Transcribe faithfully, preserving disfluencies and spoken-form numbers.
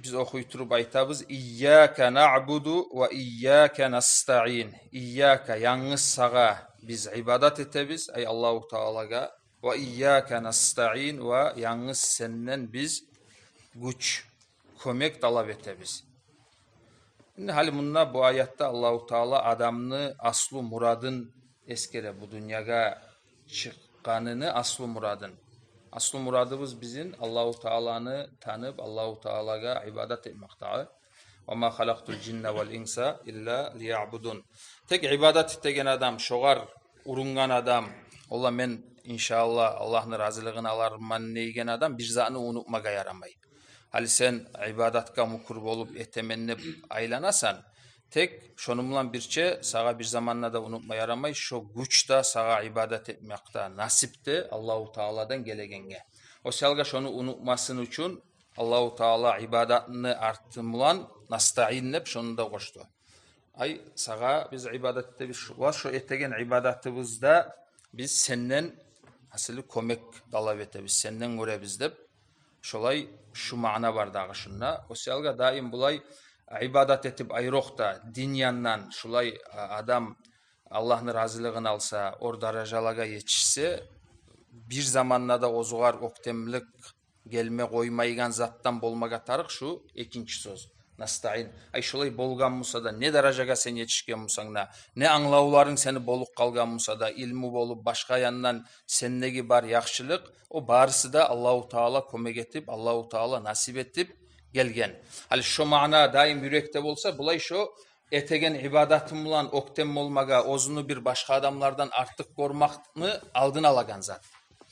Биз охуй туруп айтабыз: «Ийяка наъбуду ва ийяка настаъин». Ийяка, янгыз сагъа биз ибадат этебиз, ай Аллагьу Таалагъа. «Ва ийяка настаъин», ва янгыз сенден биз гюч, кёмек талап этебиз. Энни гьали мунда, бу аятда Аллагьу Таала адамны аслу мурадын эсгере, бу дюньягъа чыкъгъаныны аслу мурадын. Аслу мурадыбыз бизин Аллагьу Тааланы танып, Аллагьу Таалагъа ибадат этмек дагъы. «Ва ма халакътул жинна вал инса илла лияъбудун». Тек ибадат этеген адам, шогъар урунгъан адам, ола мен, иншааллагь, Аллагьны разилигин аларман дейген адам бир затны унутмагъа ярамай. Гьали сен ибадатгъа мюкюр болуп, этемен деп айланасан, тек шону булан бирче сагъа бир заманда да унутма ярамай, шо гюч де, сагъа ибадат этмек де, насип де Аллагьу Тааладан гелегенге. О саялгъа шону унутмасын учун Аллагьу Таала ибадатны арты булан настаъин деп шону да къошду. Ай, сагъа биз ибадат этебиз, ва шо этеген ибадатыбызда биз сенден асылы кёмек талап этебиз, сенден гёребиз деп. Шолай, шу маъна бар дагъы шунда. О саялгъа даим булай ибадат этип, айрокъда дин яндан шулай, а, адам Аллагьны разилигин алса, оьр даражалагъа етишсе, бир заманда да оьзюгер оьктемлик гелме къоймайгъан затдан болмагъа тарыкъ шу экинчи сёз. Настаъин. Ай, шолай болгъан буса да, не даражагъа сен етишген бусанг да, не англавларынг сени болуп къалгъан буса да, илму болуп, башгъа яндан сендеги бар яхшылыкъ, о барысы да Аллагьу Таала кёмек этип, Аллагьу Таала насип этип гелген. Гьали шо маъна даим юрекде болса, булай шо этеген ибадатым булан оьктем болмагъа, оьзюню бир башгъа адамлардан артыкъ гёрмекни алдын алагъан зат.